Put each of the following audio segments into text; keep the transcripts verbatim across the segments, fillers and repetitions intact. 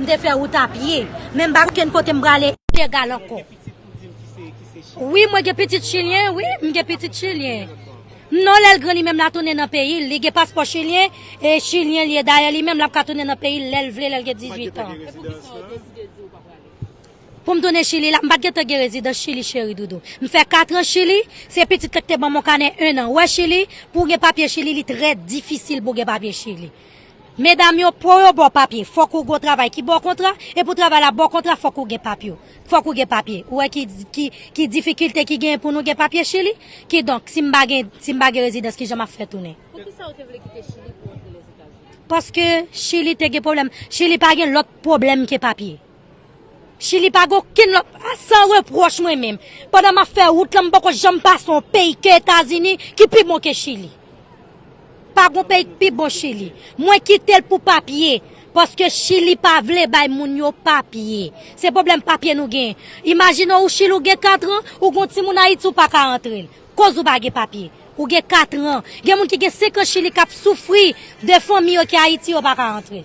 M te fè wout a pye. Men m pa gen okenn kote m prale ilegal ankò. Wi, mwen gen pitit chilyen, wi, m gen pitit chilyen. Non, lè l gran li menm l a tounen nan peyi l, li gen paspò chilyen, e chilyen li ye. Dayè li menm l ap ka tounen nan peyi l lè l vle, lè l gen dizuit an. Pou m tounen Chili la, m pa t gentan gen rezidans Chili, cheri doudou. M fè kat an Chili, se pitit la ki te ban m yon kanè en an. Ou wè Chili, pou w gen papye Chili, li trè difisil pou w gen papye Chili. Medam yo, pou yo ba w papye, fòk ou gen yon travay ki ba w kontra, e pou travay la ba w kontra, fòk ou gen papye. Fòk ou gen papye. Ou wè ki, ki, ki difikilte ki genyen pou nou gen papye Chili? Kidonk, si m pa gen, si m pa gen rezidans, kijan m ap fè tounen? Poukisa ou te vle kite Chili pou antre Lèzetazini? Paske Chili te gen pwoblèm. Chili pa gen lòt pwoblèm ke papye. Chili pa gen okenn lòt, a, san repwòch mwen menm. Pandan m ap fè wout lan, m poko janm pase yon peyi ke Etazini ki pi bon ke Chili. Pa gen peyi ki pi bon Chili. Mwen kite l pou papye, paske Chili pa vle bay moun yo papye. Se pwoblèm papye nou gen. Imajine w Chili ou gen kat an, ou gen yon timoun Ayiti ou pa ka antre l. Koz ou pa gen papye. Ou gen kat an. Gen moun ki gen senk an Chili k ap soufri de fanmi yo ki Ayiti yo pa ka antre.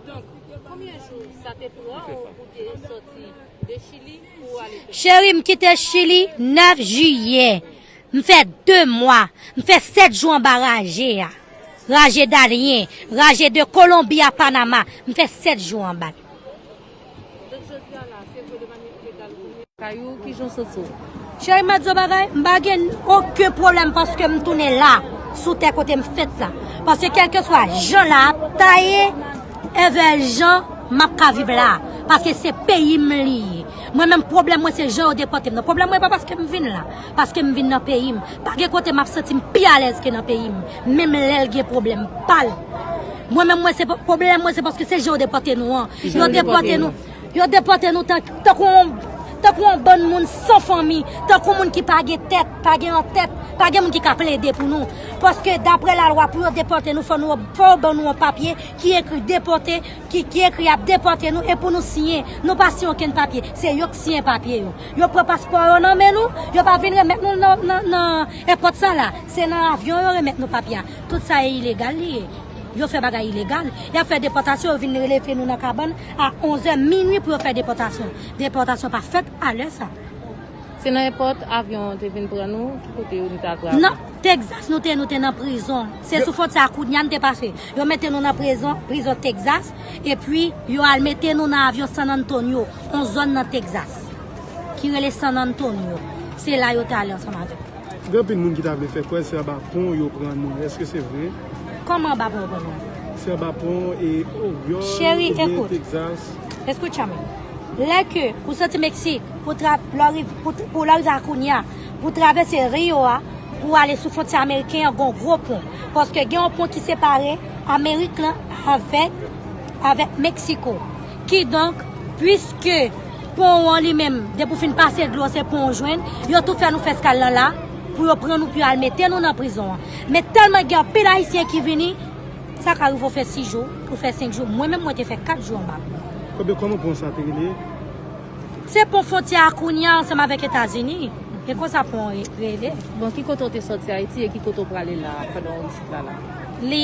Donk, konbyen jou sa te pran ou pou te sòti de Chili pou w ale Pèn? Cheri, m kite Chili nèf jiyè. M fè de mwa. M fè sèt jou anba raje a. Raje Darien, raje de Kolonbi a Panama. M fè sèt jou anba l. Donk, jodi a la, se vre de manyè ilegal ou tounen kay ou, kijan w santi w? Cheri, m ap di w bagay, m pa gen okenn pwoblèm paske m tounen la, sou tè kote m fèt la. Paske kèlkeswa jan la ap taye, envè jan m ap ka viv la. Paske se peyi m li ye. Mwen menm, pwoblèm mwen se jan yo depòte m nan. Pwoblèm mwen pa paske m vin la, paske m vin nan peyi m. Pa gen kote m ap santi m pi alèz ke nan peyi m, menm lè l gen pwoblèm pa l. Mwen menm, mwen se pa, pwoblèm mwen se paske se jan yo depòte nou an. Yo depòte nou. Yo depòte nou tan, tankou yon, tankou yon bann moun san fanmi, tankou moun ki pa gen tèt, pa gen antèt, pa gen moun ki ka plede pou nou. Paske daprè lalwa, pou yo depòte nou, fò nou, fò yo ban nou yon papye ki ekri depòte, ki, ki ekri y ap depòte nou, e pou nou siyen. Nou pa siyen okenn papye. Se yo k siyen papye yo. Yo pran paspò yo nan men nou, yo pa vin remèt nou nan, nan, nan èpòt sa la. Se nan avyon yo remèt nou papye a. Tout sa e ilegal li ye. Yo fè bagay ilegal. Y ap fè depòtasyon, yo vin releve nou nan kabann a onz è minui pou yo fè depòtasyon. Depòtasyon pa fèt a lè sa. Se nan èpòt avyon an te vin pran nou, ki kote nou te al travay? Nan Texas nou te, nou te nan prizon. Se sou fwontyè a Cunha n te pase. Yo mete nou nan prizon, prizon Texas, epi yo al mete nou nan avyon San Antonio, yon zòn nan Texas, ki rele San Antonio. Se la yo te ale ansanm avèk nou. Gen anpil moun ki ta vle fè kwè se anba pon yo pran nou. Èske se vre? Kòman anba pon yo pran nou? Se anba pon e Oryòl oubyen Texas. Cheri, ekout. Escúchame. Lè ke ou soti Meksik, pou tra-, lè w riv-, pou, pou lè w rive a Cunha, pou travèse Rio a, pou ale sou fwontyè ameriken an, gon gwo pon. Paske gen yon pon ki separe Amerik lan avèk, avèk Meksiko. Kidonk, piske pon an li menm, depi w fin pase dlo, se pon w jwenn, yo tou fè nou fè eskal lan la, pou yo pran nou, pou yo al mete nou nan prizon an. Men tèlman gen anpil Ayisyen ki vini, sa ka rive w fè sis jou, ou fè senk jou. Mwen menm, mwen te fè kat jou anba pon. Konbyen, kòman pon sa te rele? Se pon fwontyè a Cunha ansanm avèk Etazini. E konsa pon an re-, rele. Bon, ki kote w te sòti Ayiti e ki kote w prale la pandan w isit la la? Li,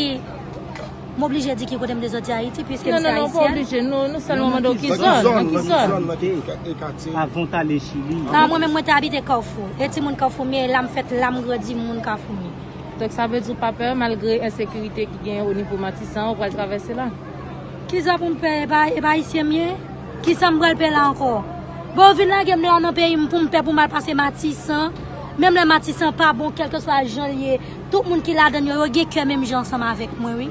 m oblije di ki kote m te sòti Ayiti, piske m se ayisyèn. Non, non, non, ou pa oblije. Nou, nou sèlman mande w ki zòn, nan ki zòn, nan ki zòn, nan ki katye. Avan w t ale Chili. A, mwen menm, mwen te abite Kafou. E timoun Kafou m ye, la m fèt, la m grandi, moun Kafou m ye. Donk, sa vle di w pa pè, malgre ensekirite ki genyen o nivo Matisan, ou pral travèse la? Kisa pou m pè, e pa, e pa ayisyen m ye? Kisa m pral pè la ankò? Bon, yo vin lage m la nan peyi m pou m pè pou m al pase Matisan. Menm lè Matisan pa bon, kèlkeswa jan l ye, tout moun ki ladan l yo, yo gen kè menm jan ansanm avèk mwen, wi.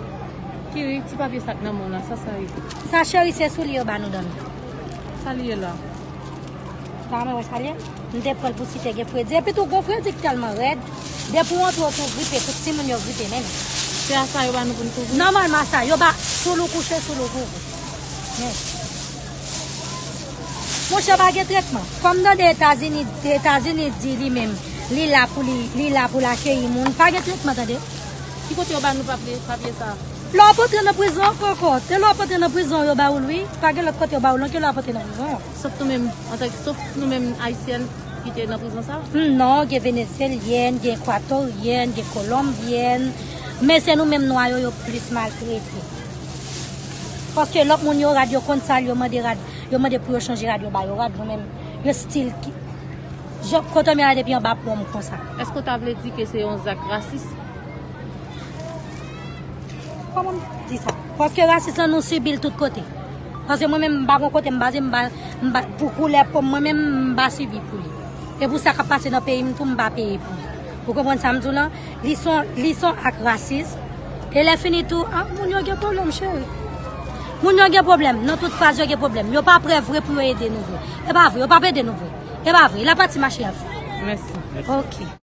Kiri, ti papye sa k nan men w la, sa sa ye? Sa, cheri, se soulye yo ba nou dòmi. Sa li ye la? Sa mwen wè sa l ye? M te pran l pou si te gen fredi. Epi tou, gon fredi k tèlman rèd. Depi w antre, w tou gripe, tout timoun yo gripe menm. Se a sa yo ba nou pou n kouvri? Nòmalman, sa yo ba, soul ou kouche, soul ou kouvri. Men. Monchè, pa gen tretman. Kòm tande Etazini, Etazini di li menm, li la pou li, li la pou l akeyi moun. Pa gen tretman, tande. Ki kote yo ba nou papye, papye sa? Lè w ap antre nan prizon ankò, ankò. Se lè w ap antre nan prizon yo ba ou l, wi. Pa gen lòt kote yo ba ou l, non, ke lè w ap antre nan prizon. Sof nou menm, antanke, sof nou menm Ayisyèn ki te nan prizon sa? Hmm, non, gen Venezyelyèn, gen Ekwatoryèn, gen Kolonbyèn. Men se nou menm nwa yo, yo plis maltrete. Paske lòt moun yo rad, yo konn sa l, yo mande rad, yo mande pou yo chanje rad, yo ba yo rad, mwen menm, yo stil ki. Jan, kote m ye la depi anba pon m konsa. Èske w ta vle di ke se yon zak rasis? Kòman m di sa? Paske rasis lan nou sibi l tout kote. Paske mwen menm m pa gon kote m baze, m pa, m pa, pou koulè po m, mwen menm m pa sibi pou li. E pou sa k ap pase nan peyi m tou, m pa peye pou li. Ou konprann sa m di w lan? Li son, li son ak rasis. E lè fini tou, ah, moun yo gen pwoblèm, cheri. Moun yo gen pwoblèm. Nan tout faz yo gen pwoblèm. Yo pa prè vre pou yo ede nou vre. E pa vre, yo p ap ede nou vre. E pa vre. La pati mache ap fè. Mèsi. Ok.